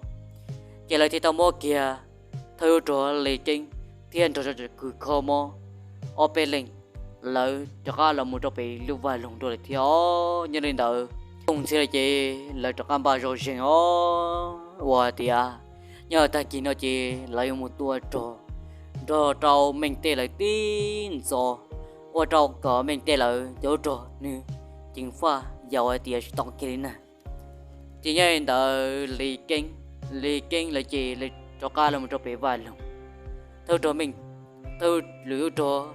Ces lawv thiaj tau muab kiag thawj tub rog Lis Keeb thiab nrog rau cov kws kho mob ob peb leeg, lawv rov qab los mus rau pem lub vaj loog dua lawm thiab os. Nyob li ntawd Tooj Ntxhi lawv ces lawv rov qab npaj zog zeeg os, ua tias nyob tag kis no ces lawv yuav mus tua rog nrog rau Meej Tej lawv tib ntxov, ua rau kom Meej Tej lawv cov tub rog nws ceev faj yam uas tias tsis tau kiag li na. Ces nyob li ntawd Lis Keeb, Lis Keeb lawv ces rov qab los mus rau pem vaj loog. Thawj rog Meej, thawj lwm tub rog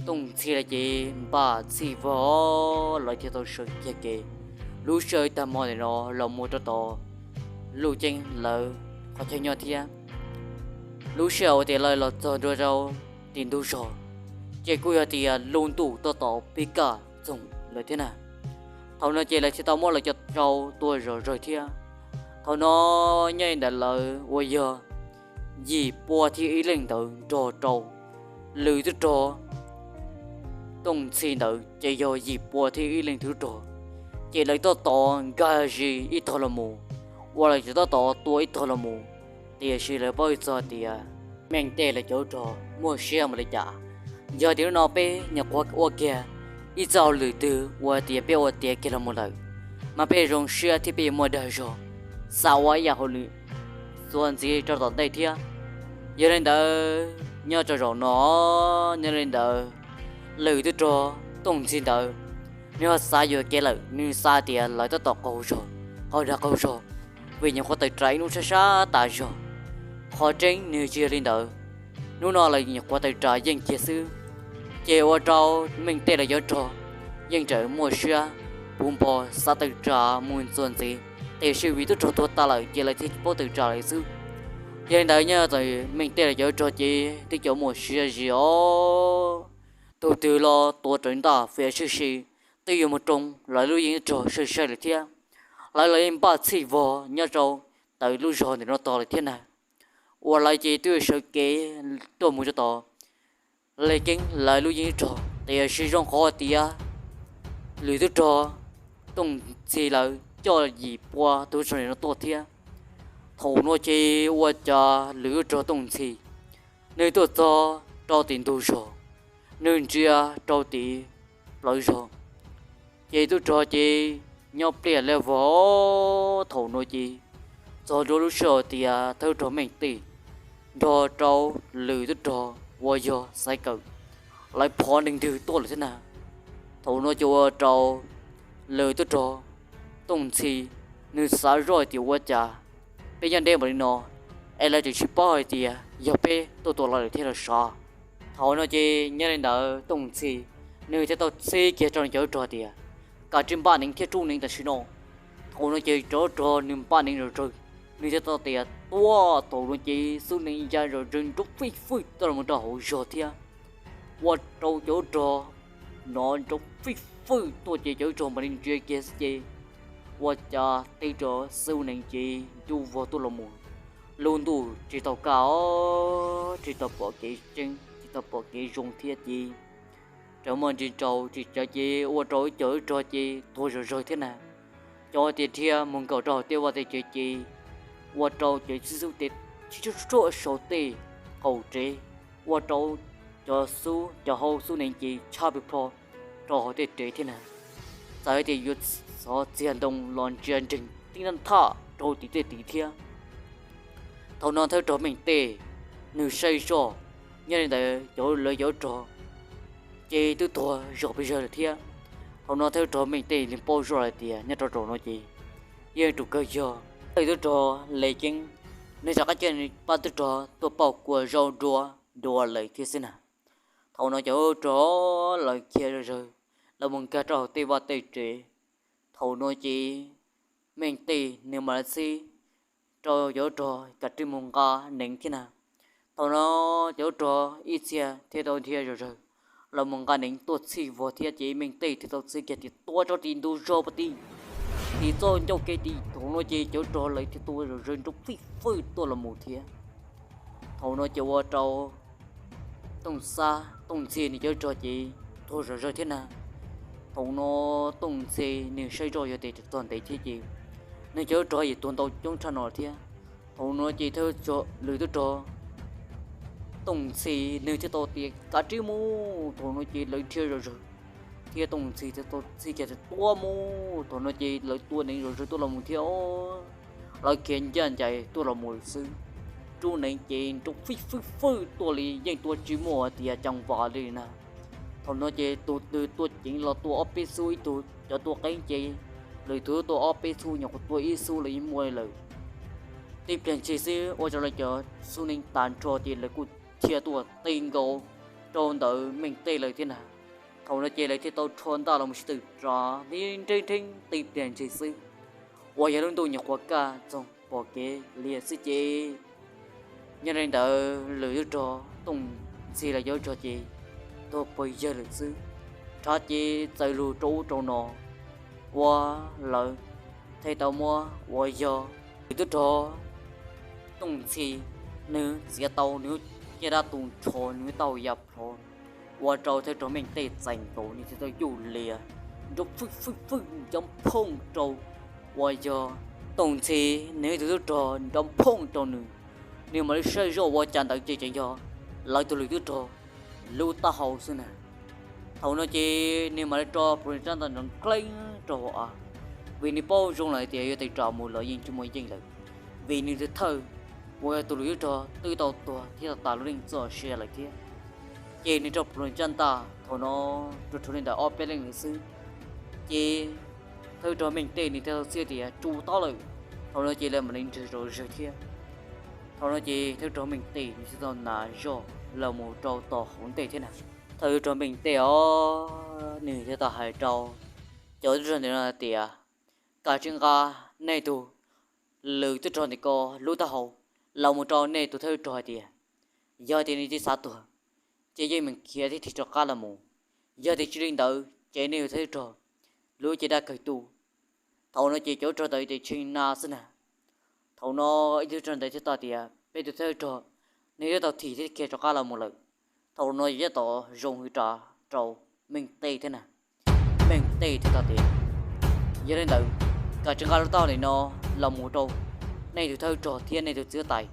Tooj Ntxhi lawv ces npaj txhij vog, lawv thiaj tau sawv kiag kev. Lub sij hawm tag hmo ntawm no los mus rau tom Luj Ceeb lawv qhov chaw nyob thiab. Lub sij hawm uas tias lawv los txog ntua rau tim ntug zos, ces kuj yog tias lub ntuj tab tom pib kaj txoog lawm thiab na. Thaum no ces lawv thiaj tau muab lawv cov tsau tua zom zaws thiab. Thaum no nyob li ntawd lawv uas yog yim pua thiab ib leeg ntawd nrog rau lwm tub rog Tooj Ntxhi ntawd ces yog yim pua thiab ib leeg tub rog, ces lawv tab tom nkag zis ib tog los mus, uas lawv tab tom tua ib tog los mus. Tiam sis lawv paub txog tias Meej Tej lawv cov tub rog muaj siab npaum li cas. Yog tias hnub no peb nyuam qhuav ua kiag ib txoj hauj lwm twg uas tias peb ua tiav kiag los mus lawm, mas peb zoo siab thiab peb yuav muaj dag zog xav ua ib yam hauj lwm txuas ntxiv rau tom ntej thiab. Yog li ntawd nyob rau zaum no, nyob li ntawd lwm tub rog Tooj Ntxhi ntawd, nws ho xav yuam kev lawm, nws xav tias lawv tab tom qaug zog, qaug dag qaug zog, vim nyuam qhuav tawm tsam ib hnub sab sab tas zog. Qhov tseeb nws tsis yog li ntawd, hnub no lawv nyuam qhuav tawm tsam yeej kiag xwb, ces ua rau Meej Tej lawv cov rog yeej tseem muaj siab puv npo xav tawm tsam mus txuas ntxiv, tiam sis vim tub rog tuag tas lawm ces lawv thiaj paub tawm tsam lawm xwb. Yog li ntawd nyob txawm Meej Tej lawv cov rog ces twb cov muaj siab zis os, tus twg los tuav rawv ntaj fiav sib si, twb yuav mus roos lawv lub yeej rog sai sai lawm thiab. Lawv los yeej npaj txhij vog nyob rau ntawm lub zos ntawm no tod lawm thiab na. Uas lawv ces twb sawv kev tuaj mus rau tom Lis Keeb lawv lub yeej rog, tiam sis zoo qhov tias lwm tub rog Tooj Ntxhi lawv coj yim pua tub rog ntawm no tuaj thiab. Thaum no ces ua cas lwm tub rog Tooj Ntxhi nws tuaj txog rau tim ntug zos, nws ntsia rau tim plawv zog, ces tub rog ces Nyob pliag li vog, thaum no ces txog rau lub sij hawm tias thawj rog Meej Tej nrog rau lwm tub rog uas yog Xaiv Kawm lawv phov neeg ntws tuaj lawm thiab na. Thaum no ces ua rau lwm tub rog Tooj Ntxhi nws xav zoj tias ua cas peb nyob deb npaum li no es lawv tseem tsis paub hais tias yog peb tuaj tua lawv lawm thiab los sav. Thaum no ces nyob li ntawd Tooj Ntxhi nws thiaj tau txib kiag rau nws cov tub rog tias, Kav tsij npaj neev thiab rub neev tam sim no. Thaum no ces cov tub rog nws npaj neev zom zaws, nws thiaj tau tias tua. Thaum no ces xub neev ya zom zaws nrov fij fwj tuaj los rau hauv zog thiab, ua rau cov tub rog hnov nrov fij fwj tuaj ces cov tub rog mam li ntsia kiag xwb ces ua cas tib rov xub neev ces ntuj vog tuaj los mus, lub ntuj tsis tau kaj os, tsis tau pom kev tseeb tsis tau pom kev zoo thiab ces raug muaj ntsis nrau tsis tsawv ces ua rau ib co tub rog ces tuag zom zaws thiab na. Cov tias dhia mus nkaum rau hauv tej vaj tej tsev ces ua rau cov xib xub tes tsis tsuaj tsuaj saum tej qaum tsev, ua rau cov xub cov hau xub neev ces tshab pw plho rau hauv tej tsev thiab na. Txawm tias yuav xov txiag ntoo los ntsia nreeg tib nab thaj rau tim tej tid thiab. Thaum no thawj rog Meej Tej nws saib zoj, nyob li ntawd cov lawv cov tub rog ces twb tuag zom pes zawg lawm thiab. Thaum no thawj rog Meej Tej nws paub zoj lawm tias nyob rau zaum no ces yeej tsum kawg yog thawj tub rog Le Ceeb nws rov qab coj nws pab tub rog tuaj pauj kua zaub duab dua lawm thiab xwb na. Thaum no cov tub rog lawv khiav zom zaws los mus nkag rau hauv tej vaj tej tsev. Thaum no ces Meej Tej nws mam li txib rau cov tub rog kav tsij mus nqa neev thiab na. Thaum no cov tub rog ib txhia thiaj tau dhia zom zaws los mus nqa neev tuaj txhij vog thiab ces Meej Tej thiaj tau txib kiag tias tua tso tim ntug zos puag tim, tim txoj ncauj kev tid. Thaum no ces cov tub rog lawv thiaj tua zom zaws nrov fij fwj tuaj los mus thiab. Thaum no ces ua rau Tooj Xab Tooj Ntxhi nws cov tub rog ces tuag zom zaws thiab na. Thaum no Tooj Ntxhi nws saib zoj yog tias txog ntev thiab ces nws cov tub rog yeej tuag ntau coob tshaj no thiab. Thaum no ces thawj lwm tub rog Tooj Ntxhi nws thiaj tau tias kav tsij mus. Thaum no ces lawv dhia zom zaws thiab Tooj Ntxhi thiaj tau txib kiag tias tua mus. Thaum no ces lawv tua neev zom zaws tuaj los mus thiab, lawv khiav ncaj ncees tuaj los mus xwb. Rub neev ces nrov fij fwj fwj tuaj li yeej tua tsis muaj hais tias cas vas li na. Thaum no ces tus twg tua ceev los tua ob peb xub, ib tug cov tua qeeb ces lwm tus tua ob peb xub, nyuam qhuav tua ib xub los yeej muaj li lawm. Tib pliag ntshis xwb ua rau lawv cov xub neev tas nrho ces lawv kuj dhia tuaj ti nkaus rau ntawm Meej Tej lawv thiab na. Thaum no ces lawv thiaj tau rho ntaj los mus sib tw ras nreb nreb tib pliag ntshis xwb, uas yog lub ntuj nyuam qhuav kaj txoog pom kev liag xwb ces nyob li ntawd lwm tub rog Tooj Ntxhi lawv cov tub rog ces tuag pawg yawg lawm xwb. Rhav ces txawm lug rau ub rau no, ua lawv thiaj tau muab uas yog lwm tub rog Tooj Ntxhi nws txiav tau nws caj dab tu nrho nws taub hau ya plho, ua rau thawj rog Meej Tej txais nkaus nws thiaj tau yuj lias nrov fwj fwj fwj nco phooj rau uas yog Tooj Ntxhi nws tus tub rog nrov phooj rau nws. Nws mam li saib zoj ua cas ntawd ces tseem yog lawv tus lwm tub rog lub taub hau xwb na. Thaum no ces nws mam li rau plhus nws rab ntaj nrov nqleeb rau hauv av, vim nws paub zoo lawm tias yuav tawm tsam mus los yeej tsis muaj yeej lawm, vim nws tus thawj uas yog tus lwm tub rog twb tau tuag thiab tau tas lub neej txoj sia lawm thiab. Ces nws rau plhus nws rab ntaj thaum no rau rhuav li ntawm ob peb leej lawm xwb, ces thawj rog Meej Tej nws thiaj tau txib tias tsu tau lawm. Thaum no ces lawv mam li nrog zom zaws thiab. Thaum no ces thawj rog Meej Tej nws thiaj tau hnav zoj los mus rau tom hauv ntej thiab na. Thawj rog Meej Tej os, nws thiaj tau hais rau cov tub rog ntawd no tias, Kav tsij nqa nej tus lwm tub rog ntawm ko lub taub hau los mus rau nej tus thawj rog hais tias, yog tias nws tsis xav tuag, ces yeej meem khiav thiab tig rov qab los mus. Yog tias tsis li ntawd ces nej tus thawj rog lub caj dab kawg tu. Thaum no ces cov tub rog ntawd ces tshee na xwb na. Thaum no ib tug tub rog ntawd thiaj tau tias, Peb tus thawj rog nws twb tau thim thiab khiav rov qab los mus lawm. Thaum no ces tab tom zoo hwv ras rau Meej Tej thiab na. Meej Tej thiaj tau tias, Yog li ntawd, kav tsij nqa lub taub hau no los mus rau nej tus thawj rog thiab nej tus txiv huab tais.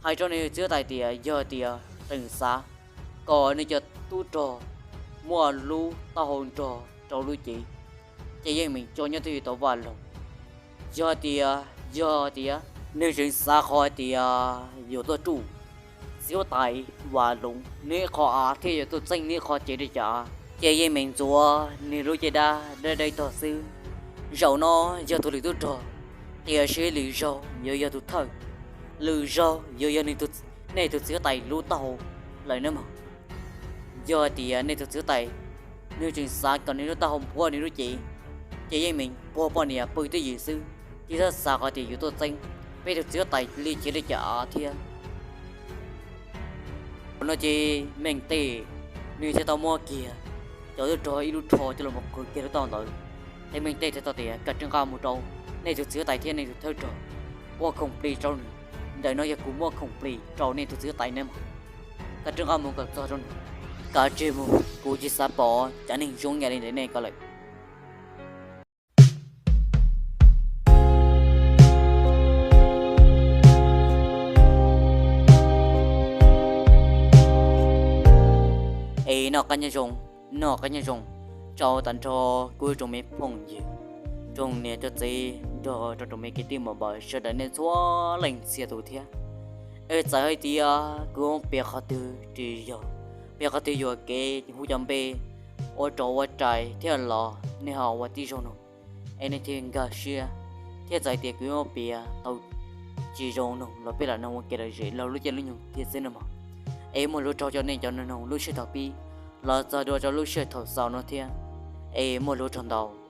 Hais rau nej tus txiv huab tais tias yog tias tseem xav kom nws cov tub rog muaj lub taub hau nrog rau lub cev, ces yeej meem tso nyob twj ywm tau Vam Loog. Yog tias, yog tias nws tseem xav qhov tias yuav tuaj ruj txiv huab tais Vam Loog nws qhov av thiab yuav tuaj txeeb nws qhov cev rau cov av, ces yeej meem ntxuav nws lub caj dab dawb dawb tog xwb. Zaum no yog tus lwm tub rog, tiam sis lwm zaug yuav yog tus thawj, lwm zaug yuav yog nws tus, nej tus txiv huab tais lub taub hau lawm nawb mog. Yog tias nej tus txiv huab tais nws tseem xav kom nws lub taub hau npuab nws lub cev, ces yeej meem puag poj niam pw twj ywm xwb, tsis txhob xav qhov tias yuav tuaj txeeb peb tus txiv huab tais li cev rau cov av thiab. Thaum no ces Meej Tej nws thiaj tau muab kiag cov tub rog ib lub rho coj los mus qhwv kiag lub taub hau ntawd. Ces Meej Tej thiaj tau tias, Koj rov qab mus rau nej tus txiv huab tais thiab nej tus thawj rog, ua khoom plig rau nws. Ntawm no yog kuv muab khoom plig rau nej tus txiv huab tais nawb mog. Koj rov qab mus kom txog rau nws. Kav tsij mus, kuv tsis xav pom cov neeg zoo yam li ntawm nej ko lawm. Es noj qab nyob zoo, noj qab nyob zoo rau tag nrho kuv tsoom me phooj ywg, tsoom niam tsoom txiv nrog rau tsoom me kwv tij muam npaws sawv daws nej txhua leej txhia tus thiab. Es txawm hais tias kuv piav qhov twg tsis yog, piav qhov twg yuam kev hu cov npe ua rau ua rais thiab los nej ho ua tib zoo noog, es nej thiaj nkag siab. Thiab txawm hais tias kuv piav tau tsis zoo noog los peb lam noog ua kev lom zem laug lub caij lub nyoog thiab xwb nawb mog. Es muaj lus ua tsaug rau nej cov noog lub sij hawm thaum pib los txog dua rau lub sij hawm thaum xaus no thiab. Es muaj lus ua tsaug ntau.